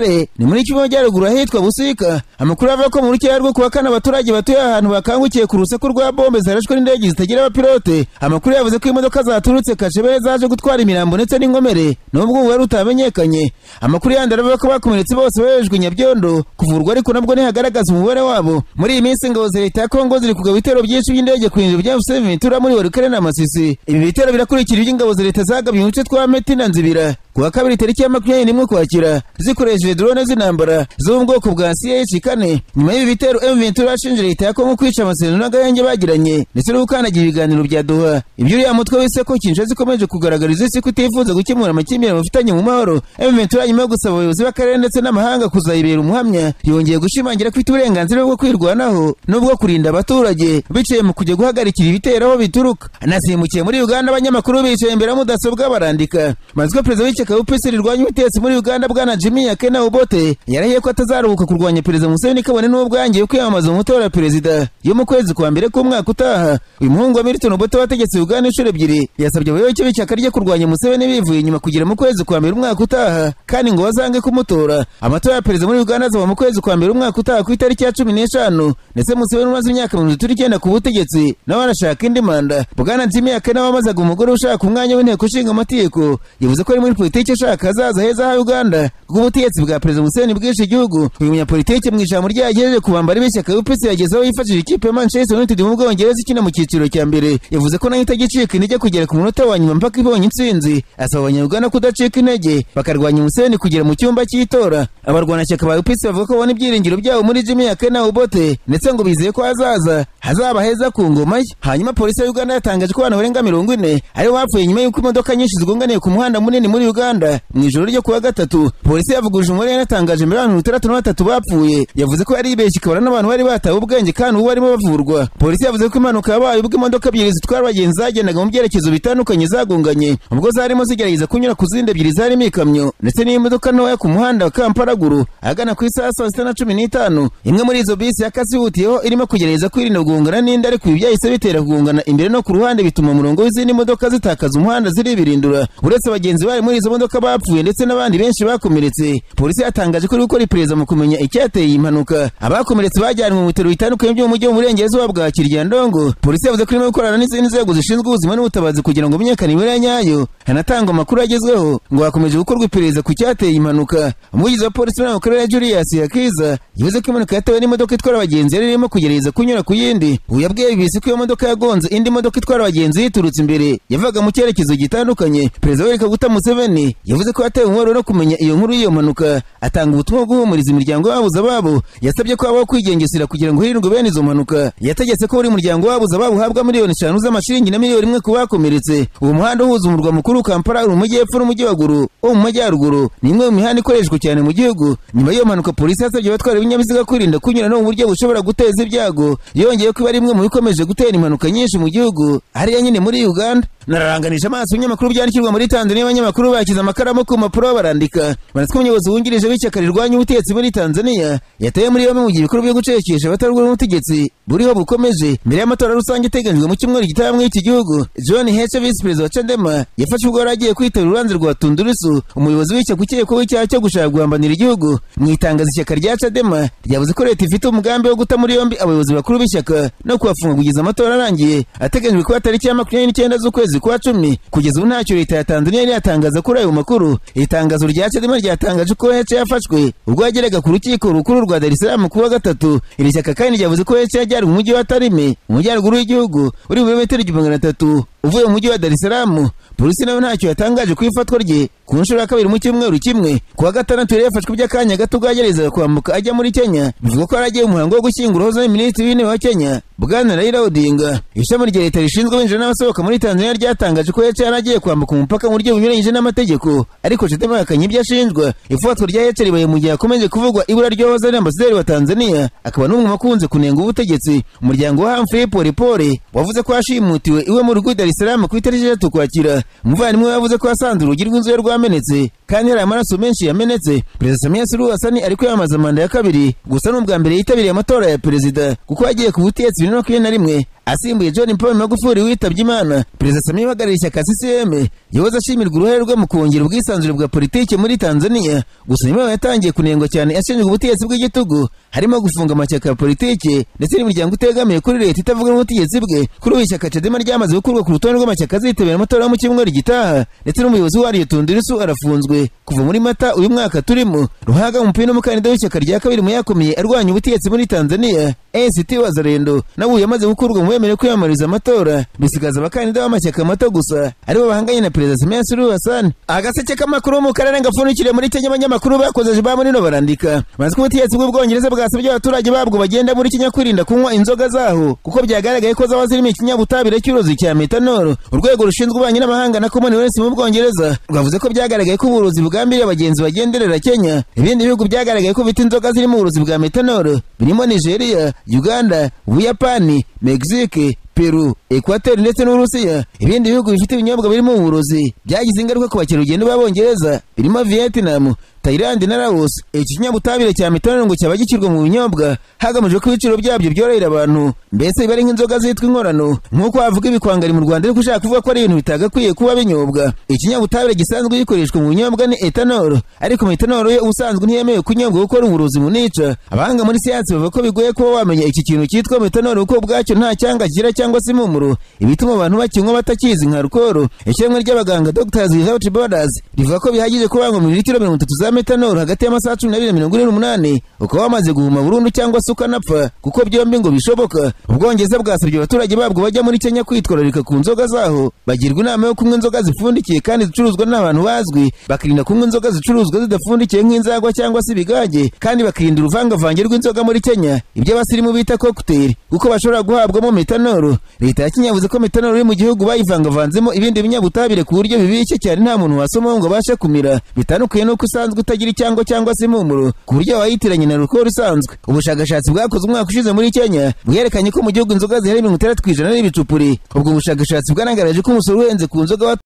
Ni muri Kivu y'Amajyaruguru ahitwa Busika. Amakuru avuga ko mu rukera rwo kuwa kane abaturage batuye ahantu bakangukiye ku rusaku rwa bombe zarashwe n'indege zitagira abapilote. Amakuru yavuze ko imodoka zaturutse Kashebere zaje gutwara imirambo ndetse n'inkomere nubwo ubu wari utamenyekanye. Amakuru yandi aravuga ko bakomeretse bose boherejwe Nyabyondo kuvurwa, ariko nabwo ntihagaragaza umubare wabo. Muri iyi minsi ingabo za leta ya Kongo ziri kugaba ibitero byinshi by'indege ku bintu bya M23 muri Walikale na Masisi. Ibi bitero birakurikira iby'ingabo za leta zagabye mu duce twa Meti na Nzibira kuwa kabiri tariki ya 21 Ukwakira zikoresheje drone z'intambara zo mu bwoko bwa CH4. Nyuma y'ibi bitero M23 yashinje leta ya Kongo kwica amasezerano n'agahenge bagiranye ndetse no gukandagira ibiganiro bya Doha. Ibyo uriya mutwe wise ko Kinshasa ikomeje kugaragariza isi ko itifuza gukemura amakimbirane bafitanye mu mahoro. M23 nyuma yo gusaba abayobozi b'akarere ndetse n'amahanga kuzayibera umuhamya, yongeye gushimangira ko ifite uburenganzira bwo kwirwanaho n'ubwo kurinda abaturage biciye mu kujya guhagarikira ibitero aho bituruka. Anasimbukiye muri Uganda, abanyamakuru bicaye imbere ya mudasobwa barandika. Mazwe perezida w'ishyaka UPC rirwanya ubutegetsi muri Uganda bwana Jimmy Akena Obote yarahiye ko atazaruhuka kurwanya perezida Museveni kabone n'ubwo yangiye kwiyamamaza mu matora ya perezida yo mu kwezi kwa mbere k'umwaka utaha. Uyu muhungu wa Milton Obote wategetse Uganda inshuro ebyiri yasabye abayoboke b'ishyaka rye kurwanya Museveni bivuye inyuma kugera mu kwezi kwa mbere umwaka utaha, kandi ngo bazange kumutora. Amatora ya perezida muri Uganda azaba mu kwezi kwa mbere umwaka utaha ku itariki ya 15, ndetse Museveni umaze imyaka 39 ku butegetsi nawe arashaka indi manda. Bwana Jimmy Akena wamazaga umugore ushaka umwanya w'inteko ishinga amategeko yavuze ko ari muri politiki ashaka hazaza heza ha Uganda kuko ubutegetsi bwa perezida Museveni bwishe igihugu. Uyu munyapolitiki mu ijambo rye yagejeje ku bambari b'ishyaka UPC yagezeho yifashishije ikipe ya Manchester United mu Bwongereza ikina mu cyiciro cya mbere. Yavuze ko nayo itagicika intege kugera ku munota wa nyuma mpaka ibonye intsinzi. Asaba abanyarwanda kudacika intege bakarwanya Museveni kugera mu cyumba cy'itora. Abarwanashyaka ba UPC bavuga ko babona ibyiringiro byabo muri Jimmy Akena Obote ndetse ngo bizeye ko hazaza hazaba heza ku ngoma ye. Hanyuma polisi ya Uganda yatangaje ko abantu barenga 40 aribo bapfuye nyuma y'uko imodoka nyinshi zigonganiye ku muhanda munini muri Uganda mu ijoro ryo kuwa gatatu. Polisi yavuguruje umubare yanatangaje mbere abantu 63 bapfuye. Yavuze ko yari ibeshye ikabara n'abantu bari batawe ubwenge kandi ubu barimo bavurwa. Polisi yavuze ko impanuka yabaye ubwo imodoka ebyiri zitwara abagenzi zagendaga mu byerekezo bitandukanye zagonganye ubwo zarimo zigerageza kunyura ku zindi ebyiri zarimo ikamyo ndetse n'imodoka ntoya ku muhanda wa Kampala-Gulu ahagana ku isaha saa 6:15. Imwe muri izo bisi yakasihutiyeho irimo kugerageza kwirinda kugongana n'indi, ariko ibi byahise bitera kugongana imbere no ku ruhande bituma umurongo w'izindi modoka zitakaza umuhanda ziribirindura. Uretse abagenzi bari muri izo modoka bapfuye ndetse n'abandi benshi bakomeretse. Polisi yatangaje ko iri gukora iperereza mu kumenya icyateye iyi mpanuka. Abakomeretse bajyanwe mu bitaro bitandukanye byo mu mujyi wo mu burengerazuba bwa Kiryandongo. Polisi yavuze ko irimo gukorana n'izindi nzego zishinzwe ubuzima n'ubutabazi kugira ngo hamenyekane imibare nyayo, hanatangwa amakuru agezweho. Ngo hakomeje gukorwa iperereza ku cyateye iyi mpanuka. Umuvugizi wa polisi muri ako karere Julius Yakiza yavuze ko impanuka yatewe n'imodoka itwara abagenzi yari irimo kugerageza kunyura ku yindi. Ubu yabwiye BBC ko iyo modoka yagonze indi modoka itwara abagenzi yiturutse imbere yavaga mu cyerekezo gitandukanye. Perezida Yoweri Kaguta Museveni yavuze ko yatewe umubabaro no kumenya iyo nkuru y'iyo mpanuka, atanga ubutumwa bwo guhumuriza imiryango y'ababuze ababo. Yasabye ko habaho kwigengesera kugira ngo hirindwe bene izo mpanuka. Yategetse ko buri muryango w'ababuze ababo uhabwa miliyoni 5 z'amashiringi na miliyoni 1 ku bakomeretse. Uwo muhanda uhuza umurwa mukuru Kampala uri mu majyepfo n'umujyi wa Gulu wo mu majyaruguru ni imwe mu mihanda ikoreshwa cyane mu gihugu. Nyuma y'iyo mpanuka polisi yasabye abatwara ibinyabiziga kwirinda kunyura no mu buryo bushobora guteza ibyago. Yongeye ko ari imwe mu bikomeje gutera impanuka nyinshi mu gihugu hariya nyine muri Uganda. Nararanganije amaso ibinyamakuru byandikirwa muri Tanzania, abanyamakuru bakize amakaramu ku mpapuro barandika. Banatse umuyobozi wungirije w'ishyaka rirwanya ubutegetsi muri Tanzania yataye muri yombi mu gihe ibikorwa byo gucecekesha abatarwanya n'ubutegetsi buriho bukomeje mbere y'amatora rusange iteganyijwe mu cyumweru gitaha muri iki gihugu. John Heche, visi perezida wa Chadema, yafashwe ubwo yari agiye kwitabira urubanza rwa Tundu Lissu, umuyobozi w'ishyaka ukekwaho icyaha cyo gushaka guhambanira igihugu. Mu itangazo ishyaka rya Chadema ryavuze ko leta ifite umugambi wo guta muri yombi abayobozi bakuru b'ishyaka no kubafunga kugeza amatora arangiye ateganyijwe kuba tariki ya 29 z'ukwezi kwa 10. Kugeza ubu ntacyo leta ya Tanzania yari yatangaza kuri ayo makuru. Itangazo rya Chadema ryatangaje ko Heche yafashwe ubwo yageraga ku rukiko rukuru rwa Dar es Salaam kuwa gatatu. Iri shyaka kandi ryavuze ko Heche yajyanwe mu mujyi wa Tarime mu majyaruguru y'igihugu uri mu birometero 1300 uvuye mu mujyi wa Dar es Salaam. Polisi nayo ntacyo yatangaje ku ifatwa rye ku nshuro ya kabiri mu cyumweru kimwe. Kuwa gatandatu yari yafashwe by'akanya gato ubwo yageragezaga kwambuka ajya muri Kenya. Bivugwa ko yari agiye mu muhango wo gushyingura uwahoze ari minisitiri w'intebe wa Kenya Bwana Raila Odinga. Ishami rya leta rishinzwe abinjira n'abasohoka muri Tanzania ryatangaje ko Heche yari agiye kwambuka umupaka mu buryo bunyuranyije n'amategeko, ariko Chadema yahakanye ibyo ashinjwa. Ifatwa rya Heche ribaye mu gihe hakomeje kuvugwa ibura ry'uwahoze ari ambasaderi wa Tanzania akaba n'umwe mu bakunze kunenga ubutegetsi. Umuryango wa Humphrey Polepole wavuze ko yashimutiwe iwe mu rugo i Dar es Salaam ku itariki 3 Ukwakira. Umuvandimwe we yavuze ko yasanze urugi rw'inzu ye rwamenetse kandi hari amaraso menshi yamenetse. Perezida Samia Suluhu Hassan ari kwiyamamaza manda ya kabiri, gusa ni ubwa mbere yitabiriye amatora ya perezida kuko yagiye ku butegetsi 2021 asimbuye John Pombe Magufuli witabye Imana. Perezida Samia uhagarariye ishyaka CCM yahoze ashimirwa uruhare rwe mu kongera ubwisanzure bwa politiki muri Tanzania, gusa nyuma yatangiye kunengwa cyane ashinjwa ubutegetsi bw'igitugu harimo gufunga amashyaka ya politiki ndetse n'imiryango itegamiye kuri leta itavuga n'ubutegetsi bwe. Kuri ubu ishyaka Chadema ryamaze gukurwa ku rutonde rw'amashyaka azitabira amatora mu cyumweru gitaha, ndetse n'umuyobozi waryo Tundu Lissu arafunzwe kuva muri Mata uyu mwaka turimo. Ruhaga umupira n'umukandida w'ishyaka rya kabiri mu yakomeye arwanya ubutegetsi muri Tanzania ACT Wazalendo nawe yamaze gukurwa mu bemerewe kwiyamamariza amatora, bisigaza abakandida b'amashyaka mato gusa aribo bahanganye na Perezida Samia Suluhu Hassan. Agaseke k'amakuru mu karere gapfundikiriye muri Kenya, abanyamakuru bakoze ba munino barandika bazi ko ubutegetsi bw'Ubwongereza bwasabye abaturage babwo bagenda muri Kenya kwirinda kunywa inzoga zaho kuko byagaragaye ko zaba zirimo ikinyabutabire cy'uruzi cya methanol. Urwego rushinzwe ububanyi n'amahanga na Commonwealth mu Bwongereza rwavuze ko byagaragaye ko uburozi bugambiriye abagenzi bagenderera Kenya. Ibindi bihugu byagaragaye ko bifite inzoga zirimo uburozi bwa methanol birimo Nigeria, Uganda, Ubuyapani, Mexique, Peru, Equateur ndetse n'Uburusiya. Ibindi bihugu bifite ibinyobwa birimo uburozi byagize ingaruka ku bakerarugendo b'Abongereza birimo Vietnam, Thailand na Laos. Iki kinyabutabire cya methanol ngo cyaba gishyirwa mu binyobwa hagamijwe ko ibiciro byabyo byorohera abantu, mbese biba ari nk'inzoga zitwa inkorano nk'uko bavuga ibikwangari mu Rwanda, ariko ushaka kuvuga ko ari ibintu bitagakwiye kuba binyobwa. Ikinyabutabire gisanzwe gikoreshwa mu binyobwa ni ethanol, ariko methanol yo ubusanzwe ntiyemewe kunyobwa kuko ari uburozi bunica. Abahanga muri siyansi bavuga ko bigoye kuba wamenya iki kintu cyitwa methanol kuko ubwacyo nta cyanga kigira cyangwa se impumuro, ibituma abantu bakinywa batakizi nka alcohol. Ishyirahamwe ry'abaganga Doctors Without Borders rivuga ko bihagije kuba ngo mililitiro 30 za methanol hagati y'amasaha 12 na 48 ukaba wamaze guhuma burundu cyangwa se ukanapfa, kuko byombi ngo bishoboka. Ubwongereza bwasabye abaturage babwo bajya muri Kenya kwitwararika ku nzoga zaho, bagirwa inama yo kunywa inzoga zipfundikiye kandi zicuruzwa n'abantu bazwi, bakirinda kunywa inzoga zicuruzwa zidapfundikiye nk'inzagwa cyangwa se ibigage, kandi bakirinda uruvangavange rw'inzoga muri Kenya, ibyo abasirimu bita cocktail, kuko bashobora guhabwamo methanol. Leta ya Kenya yavuze ko methanol iri mu gihugu bayivangavanzemo ibindi binyabutabire ku buryo bibishye cyane nta muntu wasomaho ngo abashe kumira, bitandukanye n'uko usanzwe utagira icyangwa cyangwa se impumuro ku buryo wayitiranye na alcohol isanzwe. Ubushakashatsi bwakozwe umwaka ushize muri Kenya bwerekanye ko mu gihugu inzoga zihari 60% n'ibicupuri. Ubwo bushakashatsi bwanagaragaje ko umusoro uhenze ku nzoga